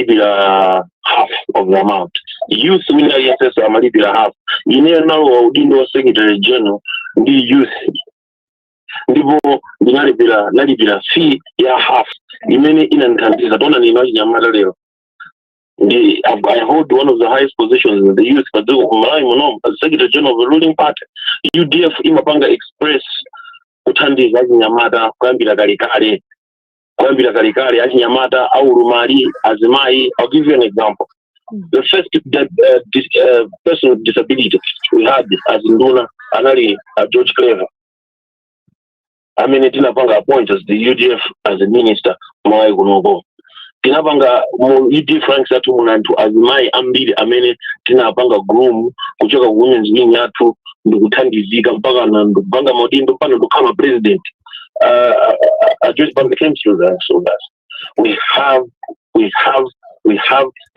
Amalipira half of the amount. Youth wina aliyense amalipira half. Ineyo nalowa udindo wa secretary general ndi youth, ndipo ndinalipira, nalipira fee ya half imene inandithandiza. Taona nino achinyamata lero ndi I hold one of the highest positions in the youth padziko kuMalawi muno as secretary general of the ruling party. UDF imapanga express kuthandiza achinyamata kuyambira kalekale, kuyambira kalekale, achinyamata, aulumali, azimayi. I'll give you an example. The first person with disability we had as nduna anali George Clever, amene tinapanga appoint as the UDF as a minister. Malawi kunoko tinapanga mu UDF ranks athu muna anthu azimayi ambiri amene tinapanga groom kuchoka ku women's wing yathu ndikuthandizika mpaka na ndikupanga maudindo mpaka ndikukhala president. Joyce Banda came through that. So that we have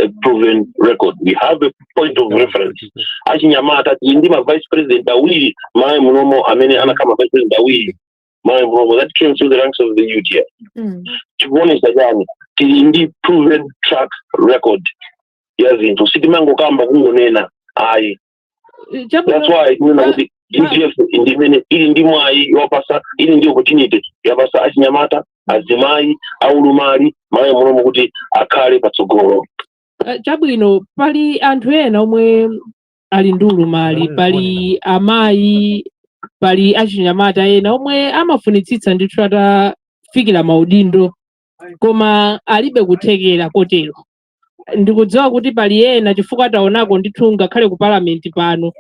a proven record, we have a point of reference. Achinyamata, tili ndi ma vice president awiri Malawi munomo, amene anakhala vice president awiri Malawi munomo, that came through the ranks of the UDF. Chikuonesa chani? Tili ndi proven track record ya zinthu, sitimangokamba kungonena ayi. That's why tinena kuti UDF ndimene ili ndi mwayi yopasa, ili ndi opportunity yapasa achinyamata, azimayi, aulumali Malawi munomo kuti akhale patsogolo. Chabwino, pali anthu ena omwe ali ndi ulumali, pali amayi, pali achinyamata ena omwe amafunitsitsa ndithu atafikira maudindo koma alibe kuthekera kotero. Ndikudziwa kuti pali ena, chifukwa taonako ndithu ngakhale ku palamenti pano,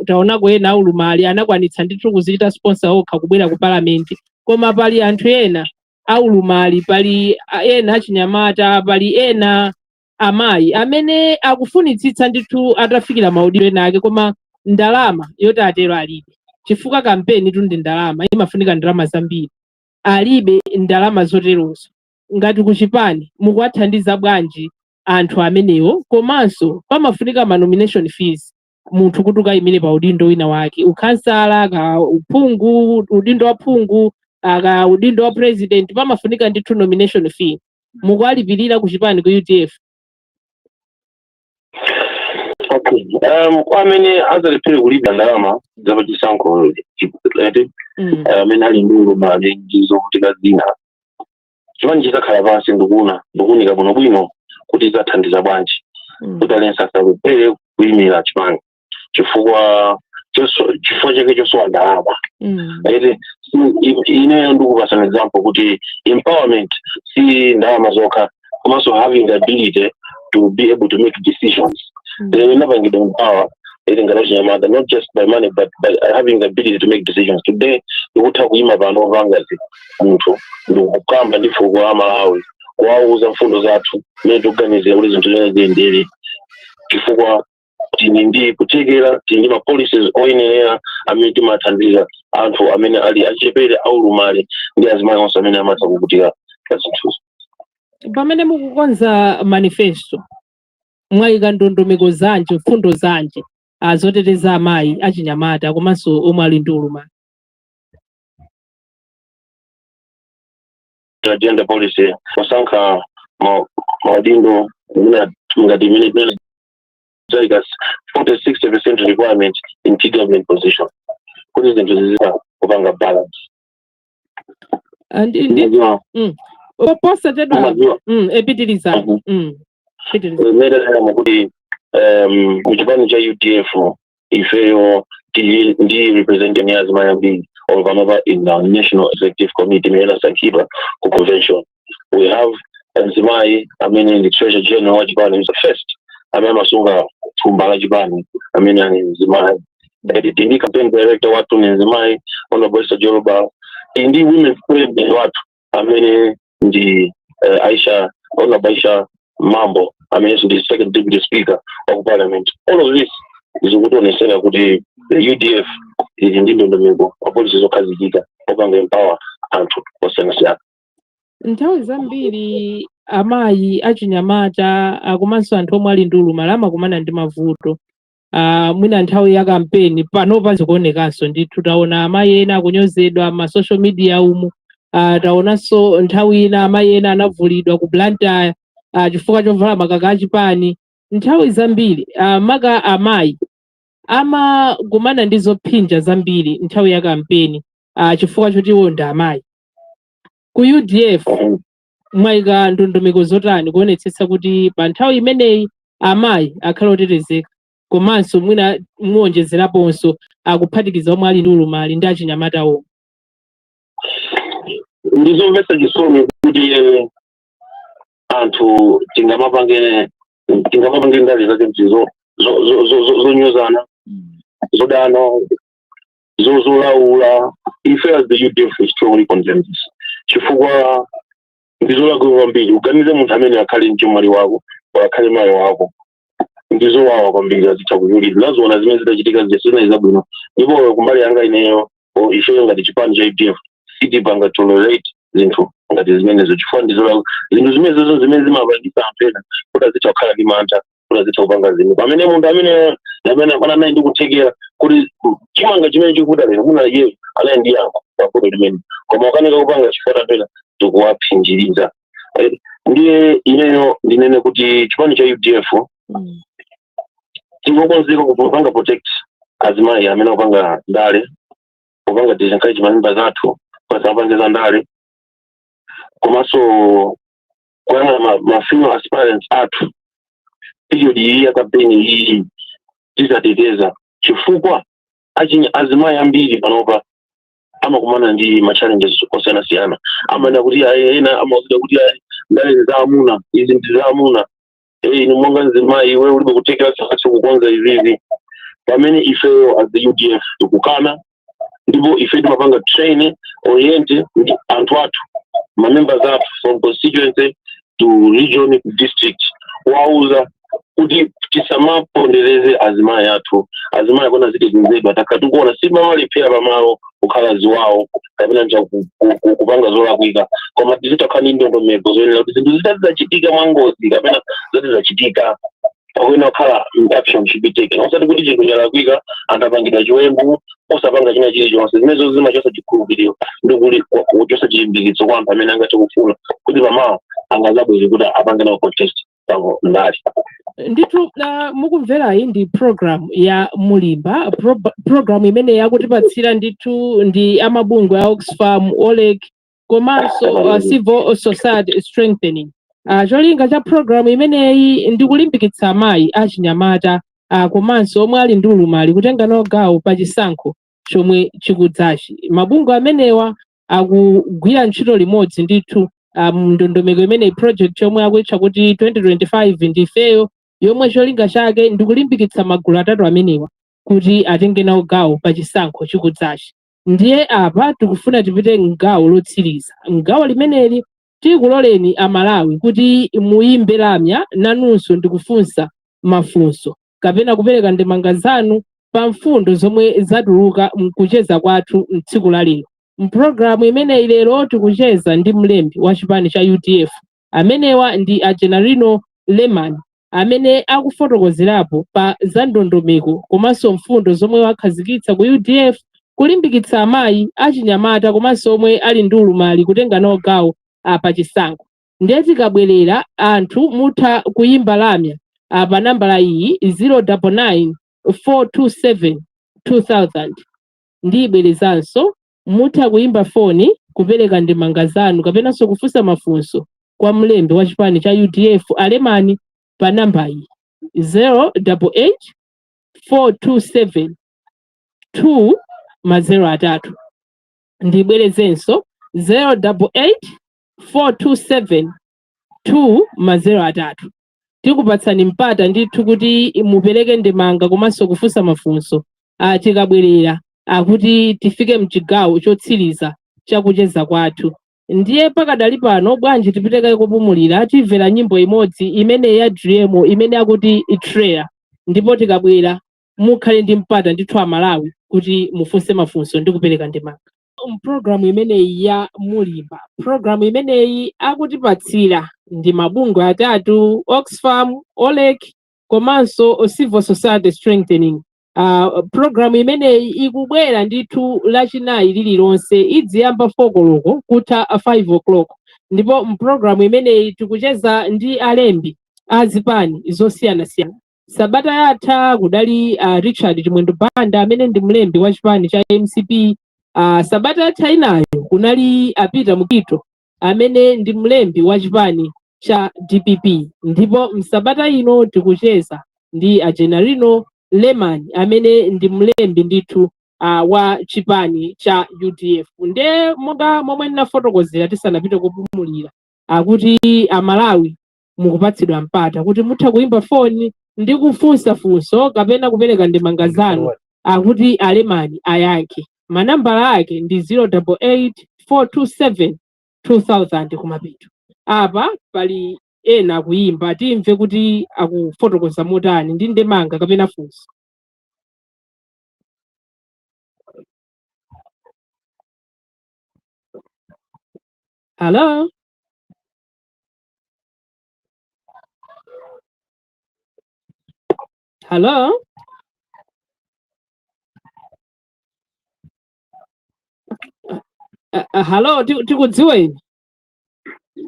taonako ena aulumali anakwanitsa ndithu kuzichita sponsor okha kubwera ku palamenti. Koma pali anthu ena aulumali, pali ena achinyamata, pali ena amayi amene akufunitsitsa ndithu atafikira maudindo ena ake, koma ndalama yoti atero alibe, chifukwa kampeni tu ndi ndalama, imafunika ndalama zambiri, alibe ndalama zoterozo. Ngati kuchipani mukuwathandiza bwanji anthu amenewo? Komanso pamafunika ma nomination fees munthu kuti ukayimire pa udindo wina wake, ukhansala ka uphungu, udindo wa phungu aka udindo wa president, pamafunika ndithu nomination fee. Mukuwalipirira kuchipani ku UDF? Okay, kwa amene azalephere kulipira ndalama zapachisankho eti, amene ali ndi ulumali ndi zovutika zina, chipani chizakhala pansi ndikuona ndikuunika bwinobwino kuti zathandiza bwanji kuti aliyense asalephere kuyimira chipani chifukwa chake chosowa ndalama. Eti, ineyo ndikupasa an example kuti empowerment si ndalama zokha, komanso having the ability to be able to make decisions. Lero inapangidwa empower ili ngati achinyamata not just by money but by having the ability to make decisions. Today ndikutha kuyima pano pangazi munthu ndikukamba ndi fuko la Malawi, kuwauza mfundo zathu mmene tikuganizira kuti zinthu zimene ziyendere, chifukwa tili ndi kuthekera, tili ndi ma policies oyenera amene timathandiza anthu amene ali achichepere, aulumali ndi azimayi onse amene amatha kuvutika pa zinthuzo. Pamene mukukonza manifesto, mwayika ndondomeko zanji, mfundo zanji zoteteza amayi, achinyamata komanso omwe ali ndi ulumali? Gender policy, kusankha maudindo ngati imene like 40 60% requirement in key government position kuti zinthu zizita kupanga balance. Ndi Umadziwa posachedwa umadziwa epitiriza. Pitiriza. Imene kuti muchipani cha UDF ifeyo tili ndi representation ya azimayi ambiri or panopa in the national executive committee imene inasankhidwa ku convention. We have mzimayi amene ndi treasurer general wa chipani, is the first amene amasunga thumba la chipani amene ali mzimayi. Tili ndi campaign director wathu ni mzimayi, Honorable Esther Jolobala. Tili ndi women's president wathu amene ndi Aisha, Honorable Aisha Mambo, amene ndi second deputy speaker wa ku parliament. All of this zikutionesera kuti the UDF ili ndi ndondomeko wa policy zokhazikika opanga empower anthu osiyanasiyana. Nthawi zambiri amayi, achinyamata komanso anthu omwe ali ndi ulumali amakumana ndi mavuto mwina nthawi ya kampeni. Panopa zikuonekanso ndithu, taona amayi ena akunyozedwa ma social media umu, taonanso nthawi ina amayi ena anavulidwa ku Blantyre. chifukwa chovala makaka achipani. Nthawi zambiri maka amayi amakumana ndi zophinja zambiri nthawi ya kampeni chifukwa choti iwo ndi amayi. Ku UDF mwayika ndondomeko zotani kuonetsetsa kuti pa nthawi imeneyi amayi akhale otetezeka, komanso mwina muwonjezeraponso akuphatikiza omwe ali ndi ulumali ndi achinyamata omwe? Ndizomvetsa chisoni kuti anthu tingamapange ndale zake zonyozana, zodana, zolaula. Ife as the UDF, we strongly condemn this, chifukwa ndizolakwika kwambiri. Uganize munthu amene akhale mchemwali wako or akhale mayi wako, ndizowawa kwambiri. Azitha kukulira nazoona zimene zidachitika zija sizinali zabwino. Ndipo kumbali yanga ineyo, o ifeyo ngati chipani cha UDF, sitipanga tolerate zinthu ngati zimenezo, chifukwa ndizola zinthu zimenezo zimene zimapangisa anthu ena kuti azitha kukhala ndi mantha kuti azitha kupanga zinthu, pamene munthu amene anali ndi kuthekera kuti chimanga chimene chikuda lero muna iye anali ndi yankho pavuto limene, koma ukanika kupanga chifukwa anthu ena tikuwaphinjiriza. Ndiye ineyo ndinene kuti chipani cha UDF tikukonzeka kupanga protect azimayi amene akupanga ndale, kupanga disencourage mamemba zathu kuti apange za ndale, komanso kuyang'ana ma female aspirants athu. Period iyi ya kampeni iyi tizateteza, chifukwa azimayi ambiri panopa amakumana ndi ma challenges osiyanasiyana. Amanena kuti ayi, ena amauzidwa kuti ayi, ndale za amuna izi, ndi za amuna. Inu monga mzimayi iwe ulibe kuthekera, sakathe kukonza izizi. Pamene ifeyo as the UDF tikukana, ndipo ife timapanga train, orient ndi anthu athu, ma members athu from constituency to region to district, wauza kuti tisamapondereze azimayi athu. Azimayi akona zitetezedwa. Takatikuona simamalephera pamalo kukhala ziwawo kapena nja kupanga zolakwika, koma tizitakhala ndi ndondomeko zoyenera kuti zinthu zitati zachitika mwangozi kapena zati zachitika, pakuyenera kukhala action should be taken, osati kuti chinthu chalakwika, anthu apangidwa chiwembu, osapanga china chilichonse. Zimenezo zimachosa chikhulupiriro ndi kuchosa chilimbikitso kwa anthu amene angathe kufuna kuti pamawa angazabwere kuti apange nawo contest pango ndale. Ndithu, mukumverayi ndi program ya Mulimba, program imene yakutipatsira ndithu ndi amabungwe a Oxfam, OLEC komanso Civil Society Strengthening. Cholinga cha program imeneyi ndi kulimbikitsa amayi achinyamata komanso omwe ali ndi ulumali kutenga nawo gawo pa chisankho chomwe chikudzachi. Mabungwe amenewa akugwira ntchito limodzi ndithu ndondomeko imeneyi, project yomwe akuyitcha kuti 2025 Ndifeyo, yomwe cholinga chake ndi kulimbikitsa magulu atatu amenewa kuti atenge nawo gawo pa chisankho chikudzachi. Ndiye apa tikufuna tipite mgawo lotsiriza. Mgawo limeneli tikuloleni Amalawi kuti muyimbe lamya nanunso ndikufunsa mafunso kapena kupereka ndemanga zanu pa mfundo zomwe zatuluka mkucheza kwathu mtsiku la lero. Mpulogalamu imeneyi lero tikucheza ndi mlembi wa chipani cha UDF. Amenewa ndi a Jenarino Leman, amene akufotokozerapo pa za ndondomeko komanso mfundo zomwe wakhazikitsa ku UDF kulimbikitsa amayi, achinyamata komanso omwe ali ndi ulumali kutenga nawo gawo pa chisankho. Ndiye tikabwerera, anthu mutha kuyimba lamya pa nambala iyi, 099 427 2000. Ndiyibwerezanso: mutha kuyimba foni kupereka ndemanga zanu kapenanso kufunsa mafunso kwa mlembi wa chipani cha UDF Alemani pa namba iyi, 088 427 2 mazero atatu. Ndibwerezenso: 088 427 2 mazero atatu. Tikupatsani mpata ndithu kuti mupereke ndemanga komanso kufunsa mafunso tikabwerera akuti tifike mchigawo chotsiriza chakucheza kwathu. Ndiye pakadali pano bwanji tipite kupumulira, timvera nyimbo imodzi imene ya Driemo imene akuti Itreya, ndipo tikabwera mukhale ndi mpata ndithu Amalawi kuti mufunse mafunso ndi kupereka ndemanga. Mpulogalamu imeneyi ya Mulimba, pulogalamu imeneyi akutipatsira ndi mabungwe atatu, Oxfam, OLEC komanso Civil Society Strengthening. Pulogalamu imeneyi ikubwera ndithu Lachinayi lililonse, idziyamba 4 koloko kutha 5 o'clock. Ndipo mpulogalamu imeneyi tikucheza ndi alembi a zipani zosiyanasiyana. Sabata yatha kudali Richard Chimwendo Banda amene ndi mlembi wa chipani cha MCP. Sabata yatha inayo kunali a Peter Mukhito amene ndi mlembi wa chipani cha DPP. Ndipo msabata ino tikucheza ndi a Generino Lemani amene ndi mlembi ndithu wa chipani cha UDF. Nde monga momwe ndinafotokozera tisanapite kupumulira, akuti Amalawi mukupatsidwa mpata kuti mutha kuimba foni ndi kufunsa funso kapena kupereka ndemanga zanu, akuti Alemani ayankhe. Manambala ake ndi 088 427 2000 kumapeto. Apa pali ena akuyimba, timve kuti akufotokoza motani ndi ndemanga kapena funso. Hello? Hello? Hello, tikudziweni?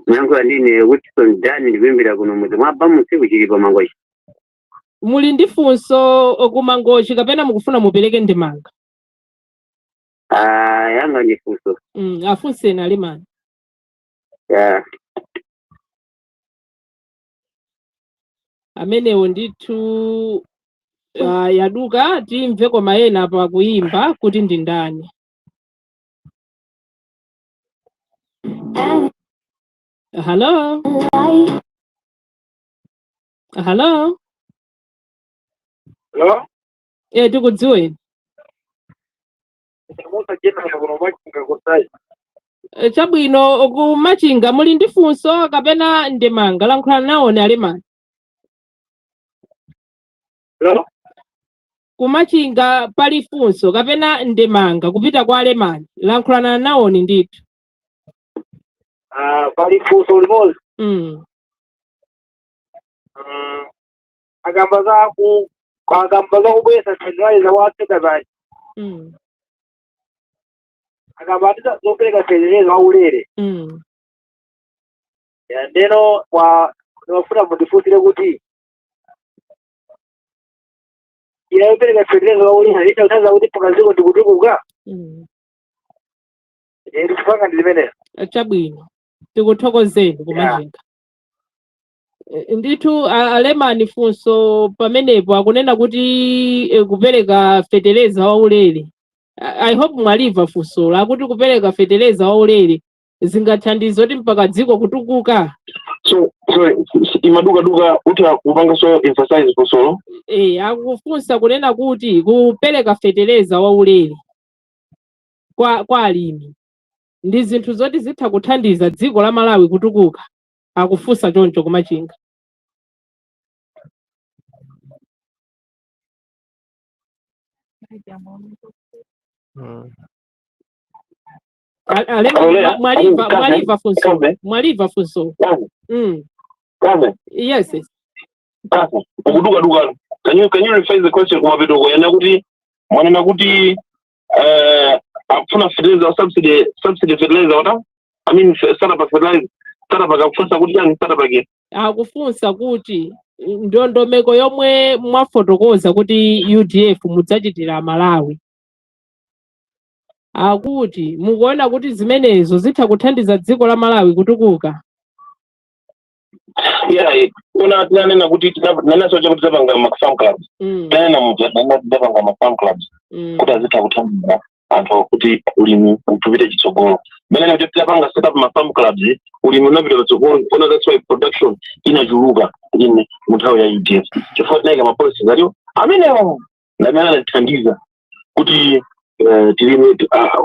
Nyankhula ndine Wilson Dani, ndikuimbira kuno mudzi mwa Bamusi kuchilipa, Mangochi. Muli ndi funso kuMangochi kapena mukufuna mupereke ndemanga? Ah, yanga ndi funso. Afunseni Alemani. Ya. Amenewo ndithu yaduka. Timve koma ena pa kuyimba kuti ndi ndani. Hello? Hello? Hello? Eh, tikudziweni? Musa Jena kuno Machinga kusai. Chabwino, kumachinga muli ndi funso kapena ndemanga? Lankhulana nawoni Alemani. Hello? Kumachinga pali funso kapena ndemanga kupita kwa Alemani? Lankhulana nawoni ndithu. Ah, pali funso limodzi. Akamba za kubwesa fertilizer wa sekazani. Akamba ati zopereka fertilizer wa ulere. Ya, ndeno kwa ndimafuna mundifunsire kuti ila yopereka fertilizer wa ulere itakuthandiza kuti pakaziko ndikutukuka. Eh, tikupanga ndi zimenezo. Chabwino, tikuthokozeni kumachinga. Ndithu Alemani, funso pamenepo akunena kuti kupereka fetereza waulere, I hope mwaliva funsolo, akuti kupereka fetereza waulere zingathandize kuti mpaka dziko kutukuka? So sorry, imadukaduka, utha kupanga so emphasize funsolo? Akufunsa kunena kuti kupereka fetereza waulere kwa alimi ndi zinthu zoti zitha kuthandiza dziko la Malawi kutukuka. Akufunsa choncho kumachinga. Alemani, Olea, mwaliva kaze, mwaliva funso? Kaze. Mwaliva funso? Kaze, Mm. kaze, Yes. Kaze. Ukudukaduka. Can you rephrase the question kumapeto yana kuti mwanena kuti akufuna fertilizer subsidy fertilizer wata, I mean, startup fertilizer, startup akakufunsa kuti chani startup ake? Akufunsa kuti ndondomeko yomwe mwafotokoza kuti UDF mudzachitira Malawi, akuti mukuona kuti zimenezo zitha kuthandiza dziko la Malawi kutukuka? Yeah, kuna tinanena kuti tinanena socha kuti tapanga ma farm clubs. Tinanena muja tapanga ma farm clubs kuti azitha kuthandiza anthu kuti ulimi upite chitsogolo. Mene kuti tinapanga set up ma farm clubs, ulimi unapita patsogolo. Ona, that's why production inachuluka in mu nthawi ya UDF, chifukwa tinayika ma policies aliwo amenewo ndamene anatithandiza kuti tilime,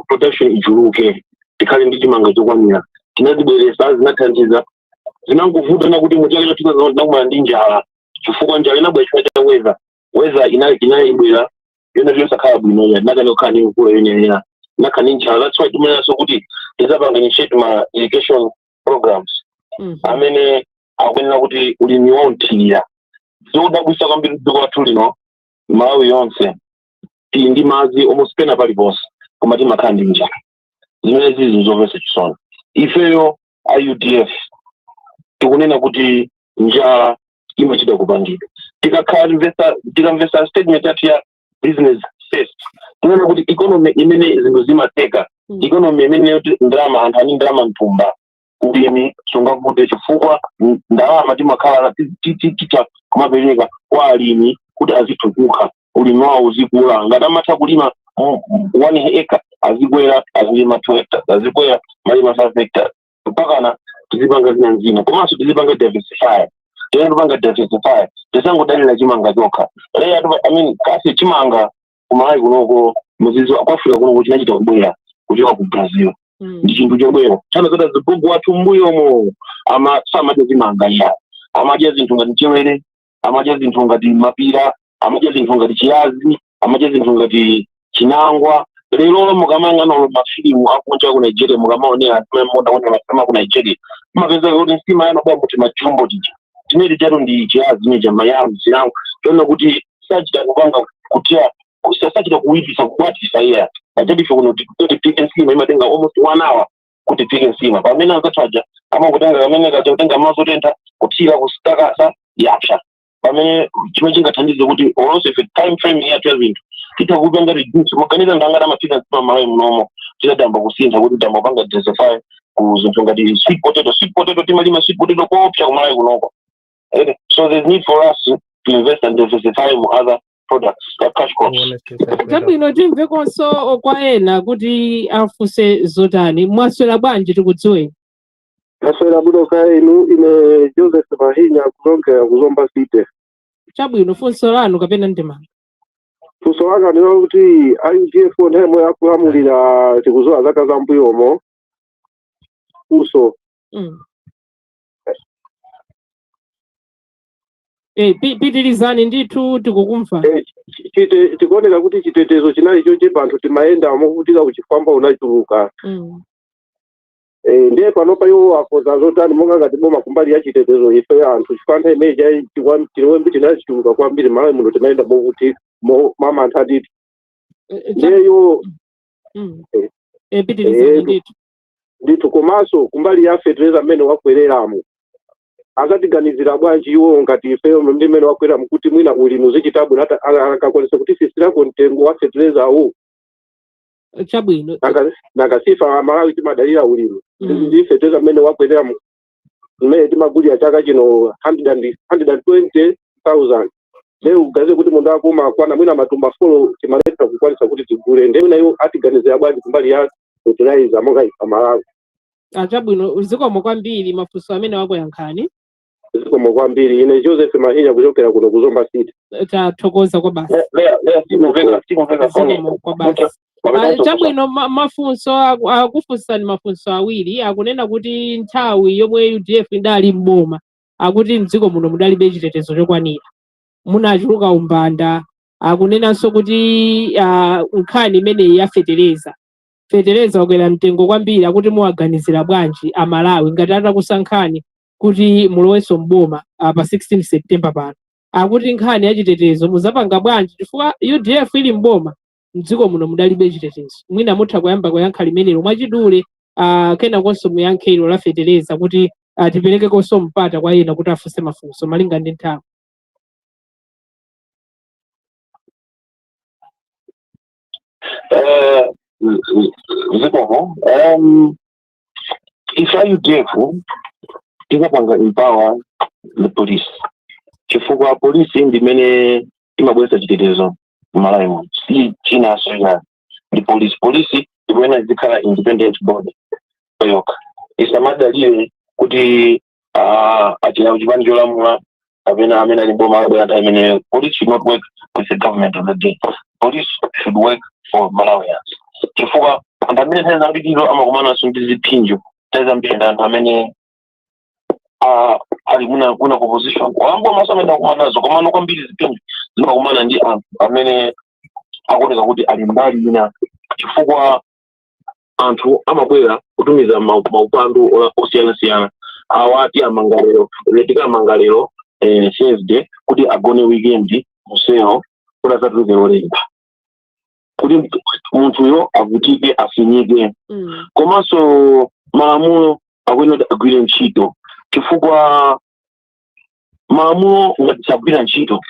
production ichuluke, tikhale ndi chimanga chokwanira. Tinazibweresa, zinathandiza. Zinangovuta na kuti mu chaka cha 2000 tinakumana ndi njala, chifukwa njala inabwera chifukwa cha weather. Weather inayibwera yona yosakhala bwino, ya tinakani kukhala ndi mvula yoyenera, tinakhala ndi njala. That's why timanenaso kuti tizapanga initiate ma irrigation programs amene akuyenera kuti ulimi waunthirira. Zodabwisa kwambiri, dziko lathu lino, Malawi yonse, tili ndi madzi almost pena paliponse, koma timakhala ndi njala. Zimene zizi zomvetsa chisoni. Ifeyo a UDF tikunena kuti njala imachita kupangidwa. Tikakhala tikamvesa statement yathu ya business first, tinena kuti economy imene zinthu zimateka, economy imene yoti ndalama, anthu ani ndalama mthumba, ulimi sungavute, chifukwa ndalama timakhala titha kumapereka kwa alimi kuti azitukuka, ulimi wawo uzikula. Ngati amatha kulima 1 acre, azikwera azilima 2 hectares, azikwera malima 5 hectares, mpakana tizipanga zina zina. Komanso tizipanga diversify, tiyeni tupanga diversify, tisangodalira chimanga chokha. Leya, I mean, kasi chimanga kumalawi kunoko, muzizo ku Africa kunoko, chinachita kubwera kuchoka ku Brazil. Ndi chinthu chobwera chana zota zigogo athu mbuyomo ama samadya chimanga iya, amadya zinthu ngati mchewere, amadya zinthu ngati mapira, amadya zinthu ngati chiyazi, amadya zinthu ngati chinangwa. Lero mukamayang'ana mafilimu akunja ku Nigeria, mukamaonera modaonera mafilimu aku Nigeria, mumapeza kuti nsima yanobwa kuti majumbo tija timene chato ndi chiyazi imeja, mayamu, chinangwa, choona kuti sachita kupanga kutiya, sachita kuwitisa, kukwatisa iya. Achati ife kuno kuti tipike nsima imatenga almost one hour kuti tipike nsima, pamene anzathu aja amangotenga kamene kaja, kutenga madzi otentha, kuthira, kutakasa, yapsa. Pamene chimwe chingathandize kuti olonso ife time frame yathu ya zinthu titha kupanga reduce. Muganiza ndangati amafika nsima Malawi munomo, titadamba kusintha kuti tamba kupanga diversify ku zinthu ngati sweet potato. Sweet potato, timalima sweet potato koopsa kumalawi kunoko. So there's need for us to invest and diversify mu other products, cash crops. Chabwino, timvekonso kwa ena kuti afunse zotani. Mwaswera bwanji? Tikudziweni. Taswera bwino ka inu. Ine Joseph Mahinya kuchokera kuzomba City. Chabwino, funso lanu kapena ndemanga? Funso langa ndilo kuti UDF nthawi yakulamulira, tikuzowa zaka za mbuyomo, funso Pitirizani ndithu, tikukumva. Tikuoneka kuti chitetezo chinali chochepa, anthu timayenda movutika, kuchifamba unachuluka. Ndiye panopa iwo akoza zotani monga ngati boma kumbali ya chitetezo ife anthu, chifukwa nthawi imeneyi chiwembu chinachuluka kwambiri Malawi muno, timayenda movutika mamantha ndithu. Ndiye iwo Pitirizani ndithu. Ndithu, komanso kumbali ya fetereza mmene wakwereramo, akatiganizira bwanji iwo ngati ifeyo ndi mmene wakwereramo, kuti mwina ulimi uzichita bwino, akakwanisa kutisisirako mtengo wa feterezawo? Chabwino. Nanga sifa Malawi timadalira ulimi. Ndi fetereza mmene wakwereramo, mmene timagulira chaka chino 120,000, lero ugaze kuti munthu akuma akwana mwina matumba 4, timaletsa kukwanisa kuti tigule. Ndiye mwina iwo atiganizira bwanji kumbali ya fertilizer monga ife Malawi? Ah, chabwino, zikomo kwambiri. Mafunso amene wakuyankhani. Zikomo kwambiri. Ine Joseph Mahinya kuchokera kuno kuzomba City. Tathokoza kwa basi. Leya, Leya, sikumveka, sikumveka foni. Zikomo kwa basi. Ah, chabwino, mafunso akufunsani mafunso awiri. Akunena kuti nthawi yomwe UDF idali mboma, akuti mdziko muno mudalibe chitetezo chokwanira, munachuluka umbanda. Akunenanso kuti nkhani imeneyi ya fetereza, fetereza wakwera mtengo kwambiri, akuti muwaganizira bwanji Amalawi ngati atakusankhani kuti mulowenso mboma pa 16 September pano? Akuti nkhani ya chitetezo muzapanga bwanji, chifukwa UDF ili mboma mdziko muno mudalibe chitetezo? Mwina mutha kuyamba kuyankha limenelo mwachidule, kenakonso muyankhe ilo la fetereza, kuti tiperekekonso mpata kwa ena kuti afunse mafunso malinga ndi nthawi. Zikomo. Ife a UDF tikapanga empower the police, chifukwa polisi ndimene imabweretsa chitetezo m'Malawi muno, si chinanso ina, ndi polisi. Polisi ikuyenera izikhala independent body yokha, isamadalire kuti achina chipani cholamula kapena amene ali boma abwera nthawi imeneyo. Police should not work with the government of the day. Police should work for Malawians, chifukwa anthu amene nthawi zambirizo amakumananso ndi ziphinjo, nthawi zambiri ndi anthu amene ali kuna ku opposition wambo maso amene akumana nazo. Komano kwambiri ziphinjo zimakumana ndi anthu amene akuoneka kuti ali mbali ina, chifukwa anthu amabwera kutumiza maupandu osiyanasiyana. Awa tiamanga lero, tikamanga lero Thursday, kuti agone weekend museo, kuti asatuluke Lolemba, kuti munthuyo avutike, afinyike. Komanso malamulo Akuyenera kuti agwire ntchito, chifukwa malamulo ngati sagwira ntchito,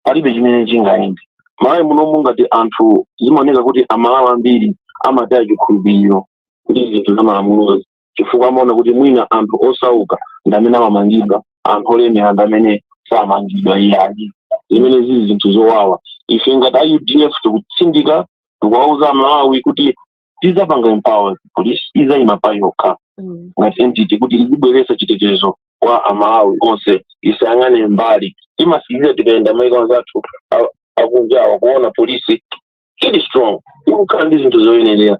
palibe chimene chingayende. Malawi munomu, ngati anthu, zimaoneka kuti Amalawi ambiri amataya chikhulupiriro kuti zinthu za malamulozi, chifukwa amaona kuti mwina anthu osauka ndi amene amamangidwa, anthu olemera ndi amene samangidwa. Iyayi, zimene zili zinthu zowawa. Ife ngati a UDF tikutsindika, tikuwauza Amalawi kuti tizapanga empower police, izayima pa yokha ngati entity kuti izibweretsa chitetezo kwa Amalawi onse, isayang'ane mbali. Timasikira tikayenda maiko anzathu akunjawa, kuona polisi ili strong, ikukhala ndi zinthu zoyenerera,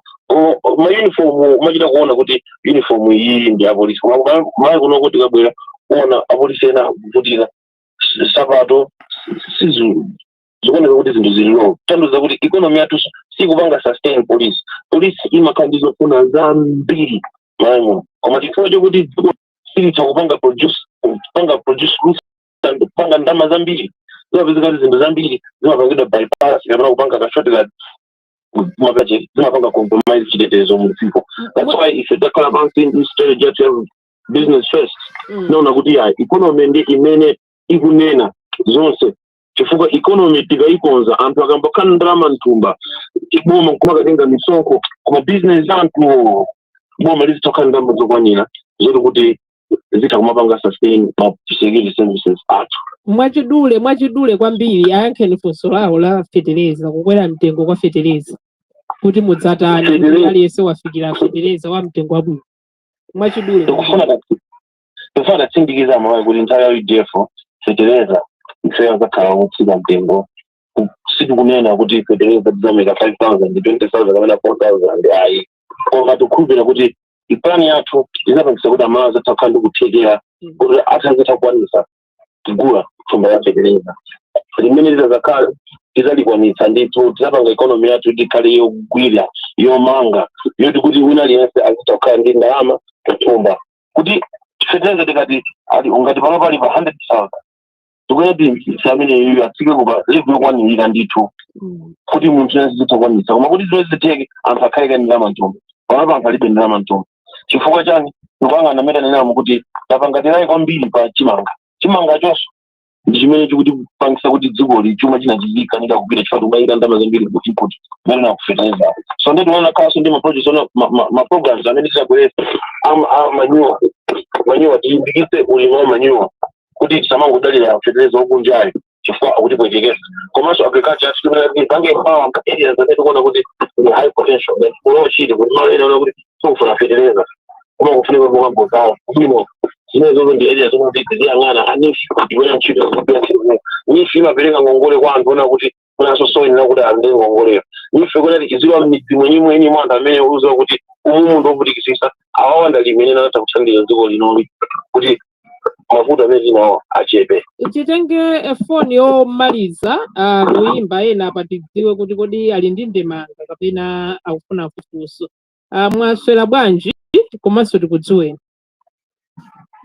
ma uniform umachita kuona kuti uniform iyi ndi apolisi. Koma Malawi kuno tikabwera, kuona apolisi ena akuvutika, sapato sizu zikuoneka kuti zinthu zili low. Tanthauza kuti economy yathu sikupanga sustain police. Police imakhala ndi zofuna zambiri Malawi muno, koma chifukwa chokuti dziko silitha kupanga produce and kupanga ndalama zambiri, zimapezeka kuti zinthu zambiri zimapangidwa bypass kapena kupanga ka shortcut, zimapanga compromise chitetezo mu dziko. That's why ife takhala pansi ndi strategy yathu ya business first, naona kuti ya economy ndi imene ikunena zonse, chifukwa economy tikayikonza, anthu akambakhala ndalama mthumba, boma nkumakatenga misonkho koma business anthu, boma lizitokhala ndalama zokwanira zoti kuti zitha kumapanga sustain ma security services athu. Mwachidule, mwachidule kwambiri, ayankheni funso lawo la fetereza, kukwera mtengo kwa fetereza, kuti mudzatani kuti aliyense wafikira fetereza wa mtengo wabwino? Mwachidule kwambiri. Tikufuna tsindikiza Malawi kuti nthawi ya UDF fetereza ifeyo azakhala wotsika mtengo. Sitikunena kuti fetereza tizamika 5000, 20,000 kapena 4000, ayi, koma tikukhulupirira kuti ipani yathu inapangisa kuti Amalawi azatha kukhala ndi kuthekera kuti atazatha kukwanisa kugula thumba la fetereza limene litazakhala tizalikwanitsa ndithu. Tizapanga economy yathu kuti ikhale yogwira, yomanga, yoti kuti wina aliyense azitha kukhala ndi ndalama kuthumba, kuti fetereza tikati ali ngati pano pali pa 100,000, tikuti amene iyoyo atsike kupa level yokwanirira ndithu kuti munthu yense zitha kukwanitsa. Koma kuti zimene zitheke, anthu akhale kani ndalama mthumba. Panopa anthu alibe ndalama mthumba. Chifukwa chani? Tikuyang'ana amene anenamo kuti tapanga rely kwambiri pa chimanga. Chimanga chonso ndi chimene chikutipangisa kuti dzikoli chuma china chizikanika kugwira, chifukwa tikumayika ndalama zambiri ku input imene nakufetereza. So ndi tiona khalanso ndi ma projects ona ma programs amene tizabweresa a manure. Manure, tilimbikitse ulimi wa manure kuti tisamangodalira fetereza okunjayo, chifukwa akutipwetekesa. Komanso agriculture athu timene kuti pange empower areas amene tikuona kuti ndi high potential, like kulochiti kuti malo ena kuti sikufuna fetereza koma kufunika kukangozawa bwino. Zimene zozo ndi area zomwe tiziyang'ana. A NEEF igwira ntchito, zigwira ntchito. NEEF imapereka ngongole kwa anthu ona kuti kunaso soyenera kuti alandire ngongoleyo. NEEF kunati iziwa m'midzi mwenyimwenyi mwa anthu amene uziwa kuti umu munthu wovutikisisa, awawa ndalimi ene anatha kuthandiza dziko linoli kuti mavuto amene tinawo achepe. Titenge foni yomaliza kuyimba ena apa, tidziwe kuti kodi ali ndi ndemanga kapena akufuna funso. Mwaswera bwanji? Komanso tikudziweni.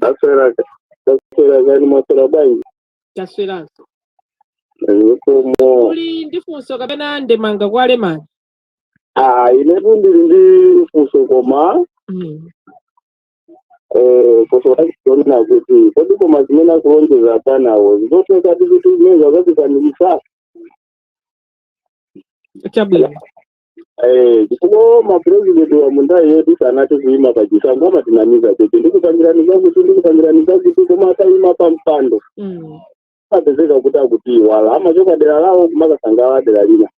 Taswera, taswera kani. Mwaswera bwanji? Tasweranso. Zikomo. Uli ndi funso kapena ndemanga kwa Alemani? Ah, inetu ndili ndi funso, koma funso lachionena kuti kodi koma zimene akulonjeza apanawo zizotheka kuti zimene zakazikwaniritsa? Chabwino. Chifukwa mapurezidenti wa mundayi yoti sanati kuima pachisankho amatinamiza kuti ndikupangirani zakuti, ndikupangirani zakuti, koma atayima pa mpando apezeka kuti akutiiwala, amachoka dera lawo kumakasangalala dera lina.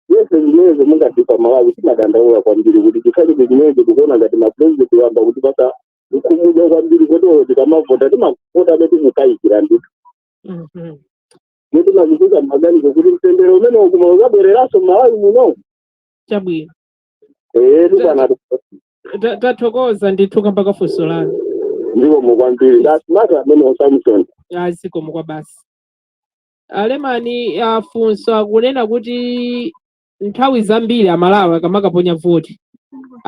Yese zimenezo mungatipa Malawi timadandaula kwambiri kuti chikhalibe chimenecho. Tikuona ngati mapurezidenti wamba kuti pasa kukhumudwa kwambiri, kotero tikamavota timavota be tikukayikira ndithu. Timazifunsa maganizo kuti mtendere umene ukuma ukabwereranso Malawi muno? Chabwino. Tibwana. Tathokoza ndithu kamba ka funso lanu. Ndikomo kwambiri, ndasimata amene Samson. Azikomo kwa basi, Alemani. Afunso akunena kuti nthawi zambiri Amalawi akamakaponya voti